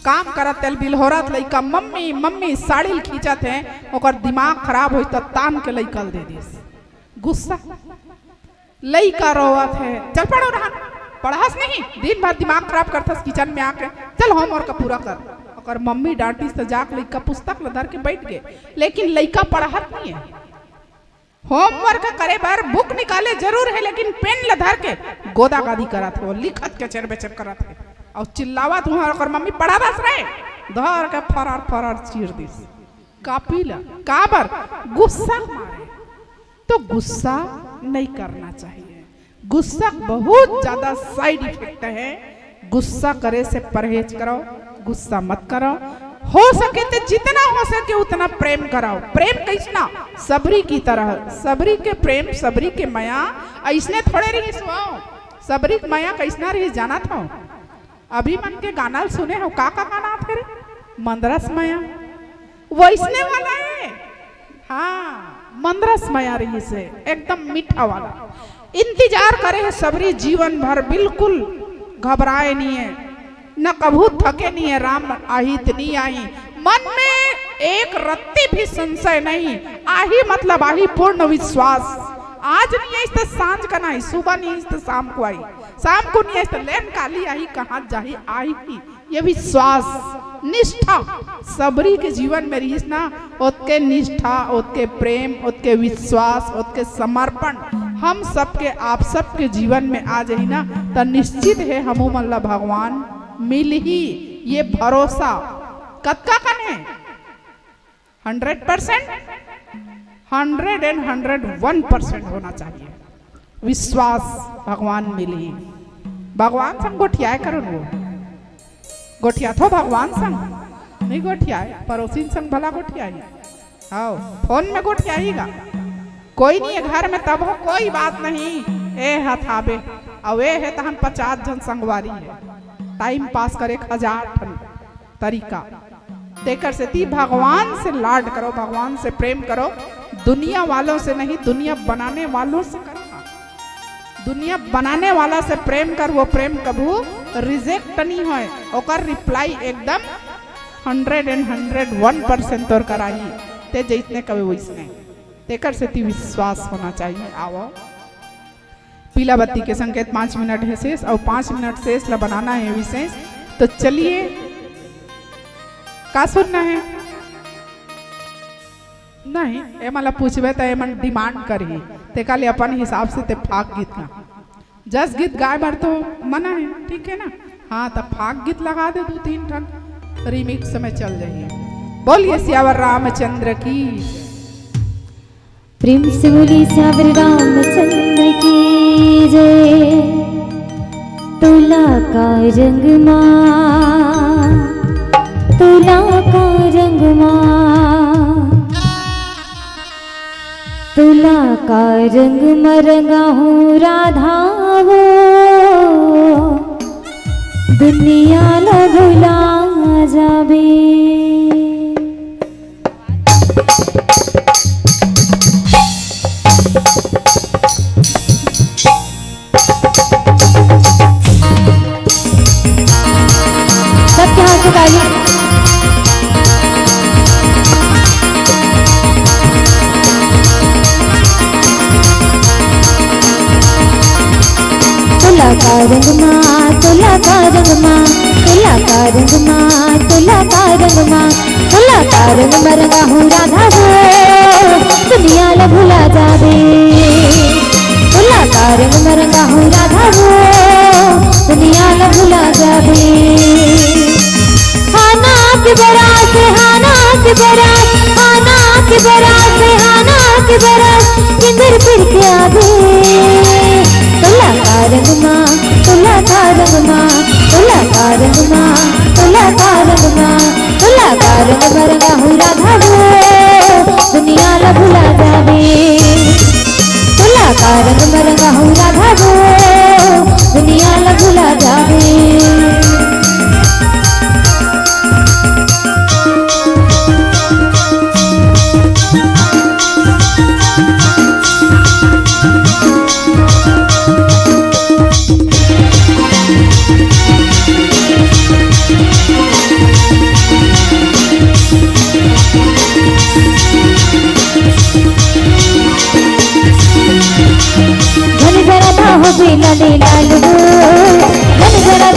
काम करत तेल बिलहोरत लइका, "मम्मी, मम्मी," साड़ी ल खींचत हे, ओकर दिमाग खराब होइस त तान के लइका ल दे दिस। गुस्सा। लइका रोवत हे, "चल पढ़ो रहन, पढ़स नहीं, दिन भर दिमाग खराब करथस किचन में आके, चल होमवर्क पूरा कर।" ओकर मम्मी डांटिस त जाके लइका पुस्तक ल धर के बैठ गे, लेकिन लइका पढ़त नहीं है। होमवर्क करे बर बुक निकाले जरूर है, लेकिन पेन ल धर के गोदा गादी करत हे, लिखत के चेर बेचेर करत हे, अउ चिल्लावत हुआ ओकर मम्मी, "पढ़ा दस रे," धर के फरार फरार चीर दिस कॉपी ल। काबर? गुस्सा मारे। तो गुस्सा नहीं करना चाहिए। गुस्सा बहुत ज्यादा साइड इफेक्ट है। गुस्सा करे से परहेज करो, गुस्सा मत करो। हो सके ते जितना हो सके उतना प्रेम कराओ। प्रेम कैसना? सबरी की तरह। सबरी के प्रेम, सबरी के मया अइसने थोड़े रहिस हो। सबरी के मया कैसना रहिस जानत हो? अभी मन के गाना ल सुने हो, का का गाना आथे रे? मंदरस मया, वैसने वाला है। हाँ, मंदरस मया रहिस हे, एकदम मीठा वाला। इंतजार करे हे सबरी जीवन भर, बिल्कुल घबराए नहीं है, न कभू थके नहीं है। राम आही त नहीं आही, मन में एक रत्ती भी संशय नहीं। आही मतलब आही, पूर्ण विश्वास। आज नहीं आइस त सांझ कन आही, सुबह नहीं आइस त शाम को आही, शाम को नहीं आइस त लेन काली आही, कहाँ जाही, आही ही। ये विश्वास, निष्ठा सबरी के जीवन में रहिस ना, ओतके निष्ठा, ओतके प्रेम, ओतके विश्वास, ओतके समर्पण हम सबके, आप सबके जीवन में आ जाही ना, त निश्चित हे हमू मन ला भगवान मिलही। ये भरोसा कतका कन हे? Hundred percent, hundred and hundred one percent होना चाहिए विश्वास। भगवान मिलही। भगवान संग गोठियाए करो न, वो गोठियाथो भगवान संग? नहीं गोठियाए, पड़ोसिन संग भला गोठियाही। हाँ, फोन में गोठियाही गा। कोई नहीं है घर में तब हो, कोई बात नहीं। ए हथाबे, अउ ए हे तहन पचास झन संगवारी हे। टाइम पास करे के हजार ठन तरीका। तेकर सेती भगवान से लाड करो, भगवान से प्रेम करो, दुनिया वालों से नहीं, दुनिया बनाने वालों से करो ना। दुनिया बनाने वाला से प्रेम कर, वो प्रेम कभू रिजेक्ट नहीं होय, ओकर रिप्लाई एकदम hundred and hundred one percent तोर कराही। ते जइसने कबे वइसने, तेकर सेती विश्वास होना चाहिए। आवो, पीला बत्ती के संकेत, पाँच मिनट हे शेष अउ पाँच मिनट शेष ला बनाना हे विशेष। तो चलिए, का सुनना हे? नहीं, एमन ला पूछबे त एमन डिमांड करही, तेकर ले अपन हिसाब से ते फाग गीत गा। जस गीत गाए बर तो मना हे, ठीक हे ना? हाँ, त फाग गीत लगा दे दू तीन ठन, रिमिक्स में चल जाही। बोलिए सियावर रामचंद्र की। प्रेम से बोली सियावर रामचंद्र की जय। तोला का रंग मा, तोला का रंग मा, तोला का रंग मा रंगाहूँ राधा वो, दुनिया ला भुला जाबे। सबके हाथ उठा ली। तोला का रंग मा, तोला का रंग मा, तोला का रंग मा, तोला का रंग मा, तोला का रंग मा रंगाहूँ राधा वो, दुनिया ला भुला जाबे। तोला का रंग मा रंगाहूँ राधा वो, दुनिया ला भुला जाबे। आना के बरात, आना के बरात, आना के बरात, आना के बरात, किंदर फिर के आबे। तोला का रंग मा, तोला का रंग मा, तोला का रंग मा, तोला का रंग मा, तोला का रंग मा रंगाहूँ राधा वो, दुनिया ला भुला जाबे। तोला का रंग मा रंगाहूँ राधा वो, दुनिया ला भुला जाबे। घन जरा था हो बिना नी लाल वो, घन जरा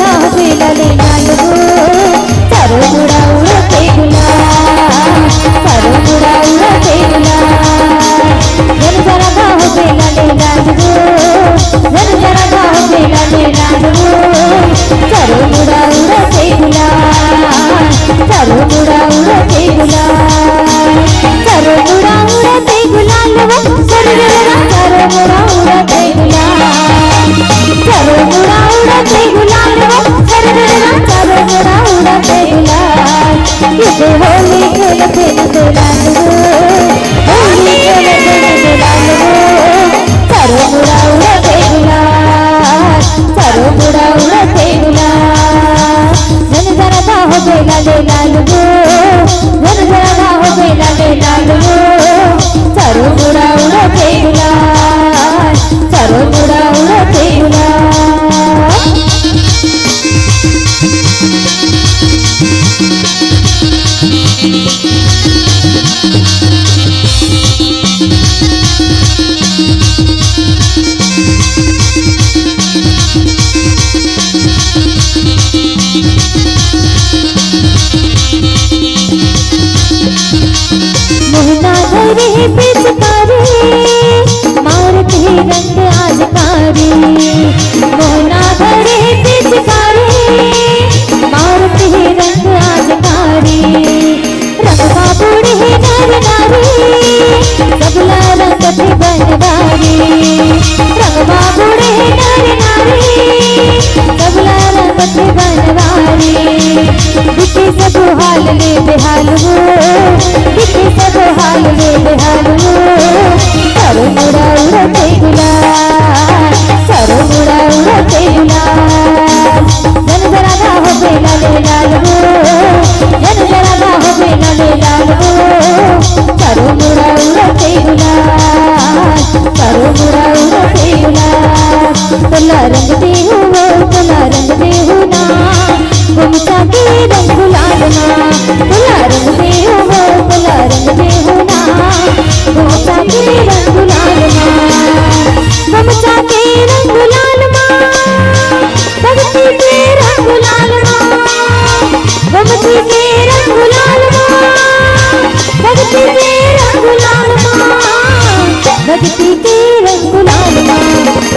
ले लाल वो, घर घर हो बेला ले लाल वो, चारों मुड़ा उड़ते गुलाल, चारों मुड़ा उड़ते गुलाल। मोहना धरे पिचकारी, मारत हे रंग आज कारी। मोहना धरे पिचकारी, मारत हे रंग आज कारी। रंगमा बूढ़े नर नारी, सबला रंगत बनवारी। रंगमा बूढ़े नर नारी, सबला रंगत बनवारी। दिखे सब हाल ले बेहाल वो, दिखे सब हाल ले बेहाल वो। चारों मुड़ा उड़ते गुलाल, चारों मुड़ा उड़ते गुलाल। जन जरा ना हो बेला ले लाल वो, जन जरा ना हो बेला ले लाल वो। चारों मुड़ा उड़ते गुलाल, चारों मुड़ा उड़ते गुलाल। तोला रंग देहू वो, तोला रंग देहू ना, गुमचा के रंग गुलाल मा। तोला रंग देहू वो, तोला रंग देहू ना, गुमचा के रंग गुलाल मा। गुमचा के रंग गुलाल मा, भक्ति के रंग गुलाल मा। गोमती के रंग गुलाल मा, भक्ति के रंग गुलाल मा, भक्ति के रंग गुलाल मा।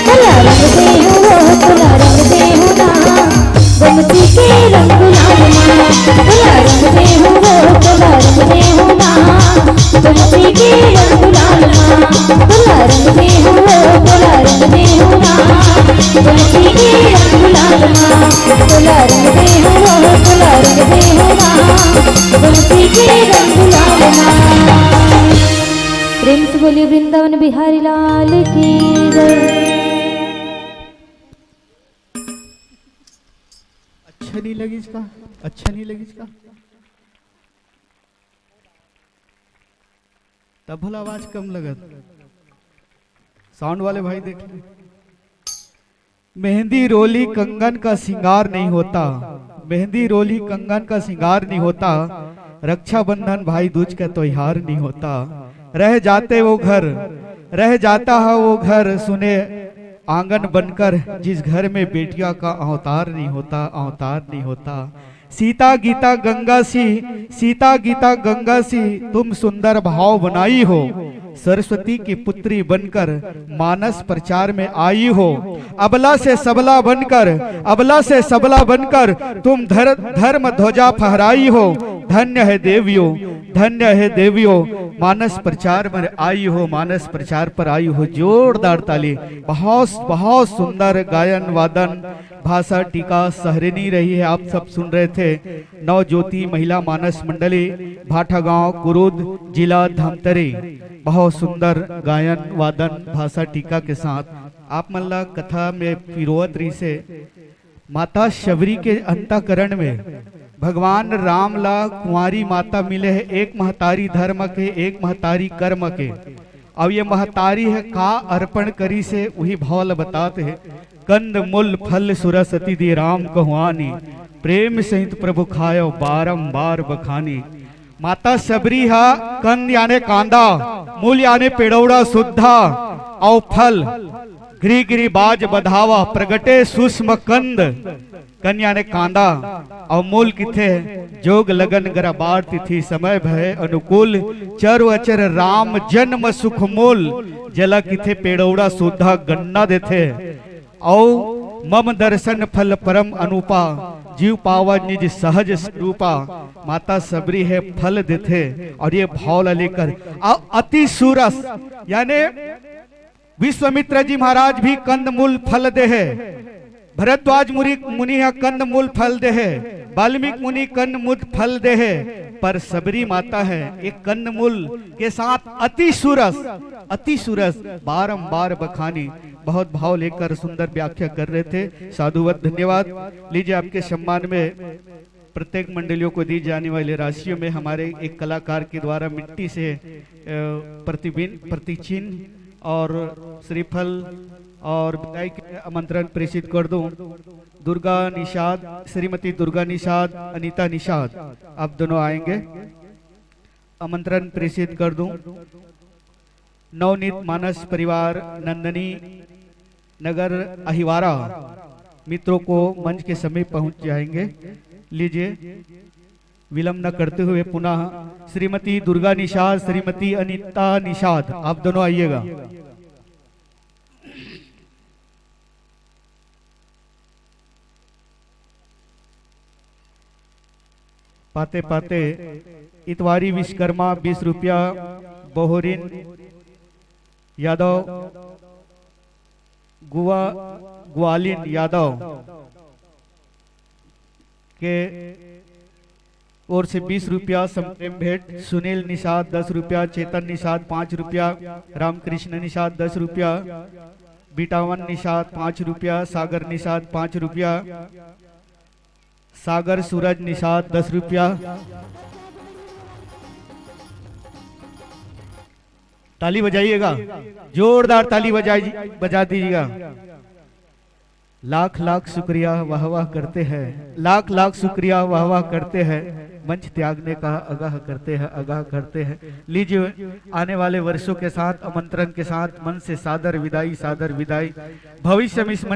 तोला रंग देहू वो, तोला रंग देहू ना। गोमती के रंग गुलाल मा, तोला रंग देहू वो, तोला रंग देहू ना। गोमती के रंग गुलाल मा, तोला रंग देहू वो, तोला रंग देहू ना। गोमती के रंग गुलाल मा, तोला रंग देहू वो, तोला रंग देहू ना। गोमती के रंग गुलाल मा। प्रेम से बोलिए वृंदावन बिहारी लाल की जय। अच्छा नहीं लगिस का? अच्छा नहीं लगिस का? तब भला आवाज कम लगत। साउंड वाले भाई देख ले। मेहंदी रोली कंगन का सिंगार नहीं होता, मेहंदी रोली कंगन का सिंगार नहीं होता, रक्षाबंधन भाई दूज का त्योहार नहीं होता। रह जाते वो घर, रह जाता है वो घर सुने आंगन बनकर, जिस घर में बेटिया का अवतार नहीं होता, अवतार नहीं होता। सीता गीता गंगा सी, सीता गीता गंगा सी तुम सुंदर भाव बनाई हो। सरस्वती की पुत्री बनकर मानस प्रचार में आई हो। अबला से सबला बनकर, अबला से सबला बनकर तुम धर-, धर्म ध्वजा फहराई हो। धन्य है देवियो, धन्य है देवियो, मानस प्रचार पर आई हो, मानस प्रचार पर आई हो। जोरदार ताली। बहुत, बहुत सुंदर गायन वादन, भाषा टीका सहरनी रही है। आप सब सुन रहे थे नव ज्योति महिला मानस मंडली, भाटागांव, कुरुद, जिला धमतरी। बहुत सुंदर गायन वादन भाषा टीका के साथ आप मन ला कथा में पिरोवत रहिसे। माता शबरी के अंतःकरण में भगवान राम ला कुंवारी माता मिले है, एक महतारी धर्म के, एक महतारी कर्म के। अब ये महतारी है का अर्पण करी से वही भाव ल बतात है। कंद मूल फल सुरसति दे राम कहुआनी, प्रेम सहित प्रभु खायो बारंबार बखानी। माता शबरी हा कंद याने कांदा, मूल याने पेड़ौड़ा सुद्धा, अउ फल गृह गृह बाज बधावा, प्रगटे सूक्ष्म कंद, कन याने कांदा, अउ मूल किथे जोग लगन गराबार तिथि समय भय अनुकूल, चर अचर राम जन्म सुख मूल, जेला किथे पेड़ौड़ा सुद्धा गन्ना देथे। अउ मम दर्शन फल परम अनुपा, जीव पावा निज सहज स्वरूपा। माता शबरी हे फल देथे अउ ये भाव ला लेकर अउ अति सुरस, याने विश्वामित्र जी महाराज भी कंदमूल फल देहे, भरद्वाज मुनि, मुनि ह कंदमूल फल देहे, वाल्मीकि मुनि कंद मूल फल देहे, पर सबरी माता है एक कंदमूल के साथ अति सुरस, अति सुरस, बारंबार बखानी। बहुत भाव लेकर सुंदर व्याख्या कर रहे थे, साधुवत धन्यवाद। लीजिए, आपके सम्मान में प्रत्येक मंडलियों को दी जाने वाली राशियों में हमारे एक कलाकार के द्वारा मिट्टी से, अ, प्रतिबिंब, प्रतिचिन्ह और श्रीफल और विदाई के आमंत्रण प्रेषित कर दूं। दुर्गा निषाद, श्रीमती दुर्गा निषाद, अनिता निषाद, आप दोनों आएंगे, आमंत्रण प्रेषित कर दूं। नवनीत मानस परिवार, नंदनी नगर अहिवारा, मित्रों को मंच के समीप पहुंच जाएंगे। लीजिए, विलंब न करते हुए पुनः श्रीमती दुर्गा निषाद, श्रीमती अनिता निषाद, आप दोनों आइएगा। पाते पाते इतवारी विश्वकर्मा, बीस रुपया, बोहरिन यादव, गुआ, ग्वालिन यादव के ओर से बीस रुपया, संप्रेम भेंट, सुनील निषाद दस रुपया, चेतन निषाद पाँच रुपया, रामकृष्ण निषाद दस रुपया, बिटावन निषाद पाँच रुपया, सागर निषाद पाँच रुपया, सागर सूरज निषाद दस रुपया। ताली बजाइएगा, जोरदार ताली बजाई, बजा दीजिएगा। लाख लाख शुक्रिया, वाह वाह करते हैं, लाख लाख शुक्रिया, वाह वाह करते हैं, मंच त्यागने का आगाह करते हैं, आगाह करते हैं। लीजिए, आने वाले वर्षों के साथ, आमंत्रण के साथ, मन से सादर विदाई, सादर विदाई। भविष्य में इस